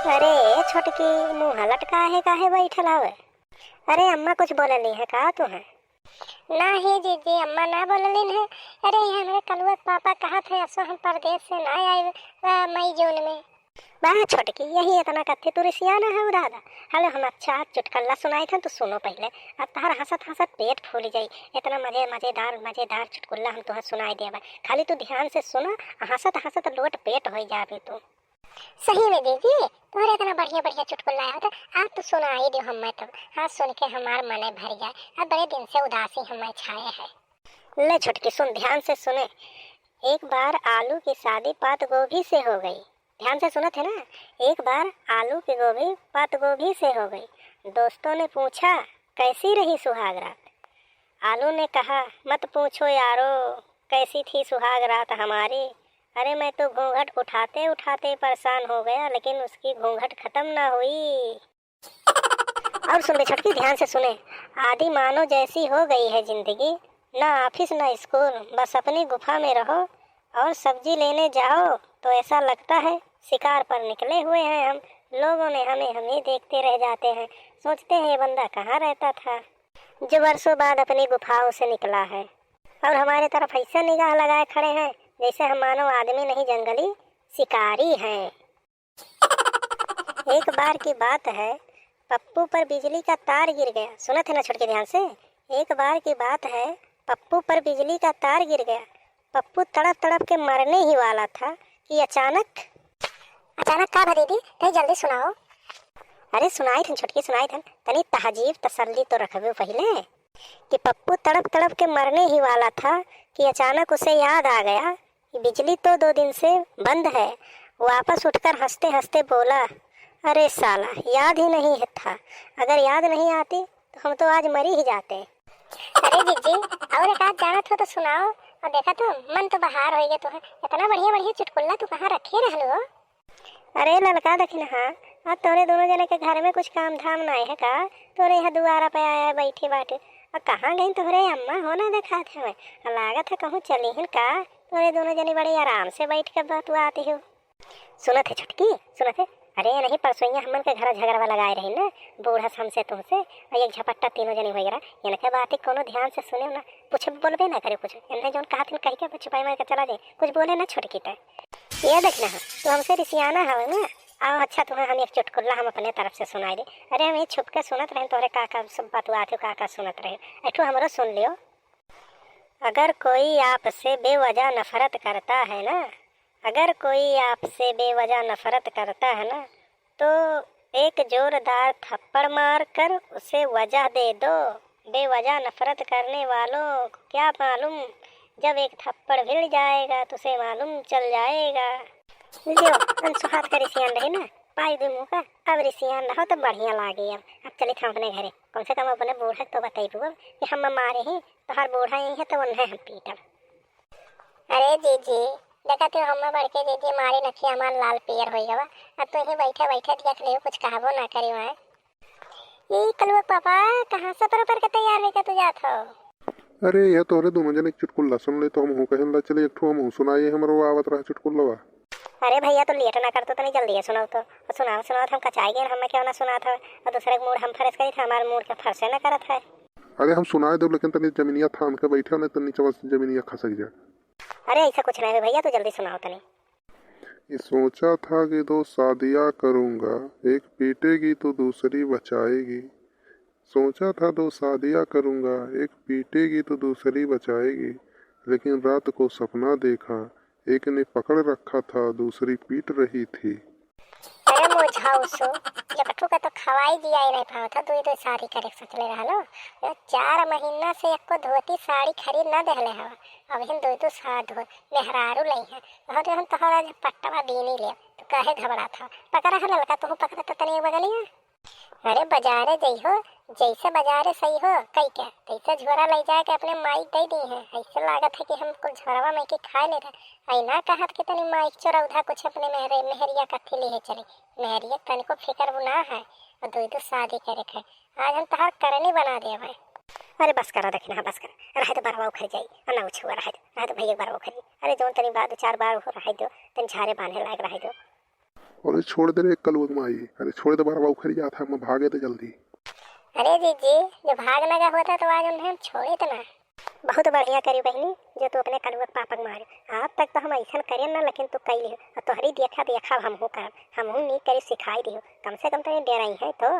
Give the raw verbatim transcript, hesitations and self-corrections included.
अरे छोटकी, मुँह लटकाए काहे बैठल हवे? अरे अम्मा कुछ बोलली है का तुहे? ना हे जीजी, अम्मा ना बोललिन है। अरे ये हमरे कलुआ के पापा कहत है, असो हम परदेस से ना आए, आ, मई जून में। वाह छोटकी, यही इतना कत्थे तू रिसियाना है दादा। हेलो, हम अच्छा चुटकुल्ला सुनाइत हन, तू सुनो पहिले। अब तहार हँसत हँसत पेट फूल जाई। इतना मजे, मजेदार, मजेदार चुटकुल्ला हम तुहे सुनाई देबे। खाली तू ध्यान से सुना, हँसत हँसत लोट पेट होई जाबे तू। सही में दीदी, तोहरे इतना बढ़िया बढ़िया चुटकुल्ला आवत है, आज तो सुनाई दियो हमें तो। हाँ, सुन के हमार मने भर जाए, अब बड़े दिन से उदासी हमें छाए है। ले छोटकी सुन, ध्यान से सुने। एक बार आलू की शादी पात गोभी से हो गई। ध्यान से सुनत है ना? एक बार आलू की गोभी पात गोभी से हो गई। दोस्तों ने पूछा, "कैसी रही सुहाग रात?" आलू ने कहा, "मत पूछो यारो, कैसी थी सुहाग रात हमारी। अरे मैं तो घूंघट उठाते उठाते परेशान हो गया, लेकिन उसकी घूंघट खत्म ना हुई।" और सुन ले छोटकी, ध्यान से सुने। आदि मानो जैसी हो गई है जिंदगी, ना ऑफिस ना स्कूल, बस अपनी गुफा में रहो। और सब्जी लेने जाओ तो ऐसा लगता है शिकार पर निकले हुए हैं हम। लोगों ने हमें, हमें देखते रह जाते हैं, सोचते हैं ये बंदा कहाँ रहता था। जो बरसों बाद अपनी गुफाओं से निकला है और हमारे तरफ ऐसा निगाह लगाए खड़े हैं जैसे हम मानो आदमी नहीं, जंगली शिकारी हैं। एक बार की बात है, पप्पू पर बिजली का तार गिर गया। सुनत है ना छोटकी ध्यान से? एक बार की बात है, पप्पू पर बिजली का तार गिर गया। पप्पू तड़प तड़प के मरने ही वाला था कि अचानक। अचानक का भा दीदी? तनी जल्दी सुनाओ। अरे सुनाइत हन छोटकी, सुनाइत हन, तनी तहजीब तसल्ली तो रखबे पहिले। कि पप्पू तड़प तड़प के मरने ही वाला था कि अचानक उसे याद आ गया कि बिजली तो दो दिन से बंद है। वापस उठकर हँसते हँसते बोला, "अरे साला, याद ही नहीं है था, अगर याद नहीं आती तो हम तो आज मरी ही जाते।" अरे जीजी, और एक आध जानत हो तो सुनाओ। और देखा तो, मन तो बहार होइ गया तुहार। इतना बढ़िया बढ़िया चुटकुल्ला तू कहाँ रखे रहलू हो? अरे ललका दखिनहा, अब तोहरे दोनों जने के घर में कुछ काम धाम नाहीं है का? तोहरे यहाँ दुआरा पे आया बैठी बाटे। अब कहाँ गई तोहरे अम्मा, हो ना देखात हवे। अब लागत है कहूँ चली हिन का? तोहरे दोनों जने बड़े आराम से बैठ के बतुआती हो। सुनत है छोटकी, सुनत है? अरे नहीं, परसोइया हमन के घर झगड़वा लगाए रही ना, बूढ़ा से हमसे तुमसे, और एक झपट्टा तीनों जने हो गया। इनके बात ही कोनो ध्यान से सुने ना, कुछ बोलबे ना करे कुछ। इन्हें जौन कहा थिन कह के छुपाई मार के चला जाए, कुछ बोले ना छोटकी ते। ये देख ना, तू हमसे रिसियाना हवे ना। आओ अच्छा, तुम्हें हम एक चुटकुल्ला हम अपने तरफ से सुनाई दे। अरे हम ये छुप के सुनत रहे तोहरे का का सब बतुआत हो, का का सुनत रहे। ऐठो हमरो सुन लियो। अगर कोई आपसे बेवजह नफरत करता है ना, अगर कोई आपसे बेवजह नफरत करता है ना, तो एक जोरदार थप्पड़ मारकर उसे वजह दे दो। बेवजह नफरत करने वालों को क्या मालूम, जब एक थप्पड़ भिड़ जाएगा तो उसे मालूम चल जाएगा। लियो, अनसुहात का रिसियान रही ना, पाई दे मुँह का, अब रिसियान रहो तो बढ़िया लागे। अब, अब चलित हम अपने घरे, कम से कम अपने बूढ़ा तो बताइबू अब कि हम मारे ही, तोहार बूढ़ा यही है तो उन्हें हम पीटब। अरे जीजी, देखा तू हम्मा बड़के जीजी मारी नखी हमार लाल पियर होई गवा। अब तू ही बैठे बैठे देख लियो, कुछ कहबो ना करी वहाँ। ई कलुआ पापा, कहाँ से पर पर के तैयार होके तू जात हो? अरे यह तोहरे दोनों जने एक चुटकुल्ला सुन ले तो हम हो कहल चले एक ठो हम हो सुनाइए, हमरो आवत रहा चुटकुल्लवा। अरे भैया, तो लेट ना कर, तो तनी जल्दी सुनाओ तो। और सुनाओ, सुनाओ, हम कचाई गए, हमें क्यों ना सुनात है? और दूसरे के मूड हम फरेस करी था, हमारे मूड के फरसे ना करत है। अरे हम सुनाए दो, लेकिन तनी जमीनिया थाम के बैठे, नहीं तो नीचे बस जमीनिया खसक जाए। अरे ऐसा कुछ नहीं है भैया, तू जल्दी सुनाओ तनी। ये सोचा था कि दो शादियाँ करूँगा, एक पीटेगी तो दूसरी बचाएगी। सोचा था दो शादियाँ करूँगा, एक पीटेगी तो दूसरी बचाएगी, लेकिन रात को सपना देखा, एक ने पकड़ रखा था, दूसरी पीट रही थी। अरे मुझाउसो, एकठू का तो खवाई दिया ही नहीं पावत था, दुई दुई शादी करे के सोचले रहलो। यो चार महीना से एको धोती साड़ी खरीद ना देहले हवा, अब हम दुई दुई साड़ी धो मेहरारू लई है। बहुत हम तोहरा जे पट्टवा बीनी ले, तू काहे घबरात हवा? पकड़ा है ललका, तू पकड़ा तो तनी बगलिया। अरे बाजारे जइहो, जैसे बाजारे सही हो, कई के, तैसे झोरा लई जाके अपने माई दे दी है। ऐसे लागत है कि हम कुल झोरवा में के खाए ले रहे। ऐना कहत कि तनी माई के चोरौधा कुछ अपने मेहरे, मेहरिया कथी लिए चली। मेहरिया तनिको फिकर वो ना है, और दुई दो शादी करे के। आज हम तहार करनी बना देवे। अरे बस करा, देखी ना, बस करा। रहे तो बरवा उखड़ जाई, और ना उछुआ रहे दो, रहे तो भैया बरवा उखड़ जाई। अरे जौन तनी बात दो चार बार हो रहे दो, तनी झारे बांधे लायक रहे दो। अरे छोड़ दे रे कलुआ के माई, अरे छोड़ दे, बरवा उखरी जात है, हम भागे तो जल्दी। अरे जीजी, जो भाग लगा होता तो आज उन्हें हम छोड़े तो ना। बहुत बढ़िया करी बहिनी, जो तू अपने कलुआ के पापा के मारे। आज तक तो हम ऐसन करे ना, लेकिन तू कई लिहो। और तोहरी देखा देखा हमहू करब, हमहू नीक करी सिखाई दिहो। कम से कम तो ये डराई है तो।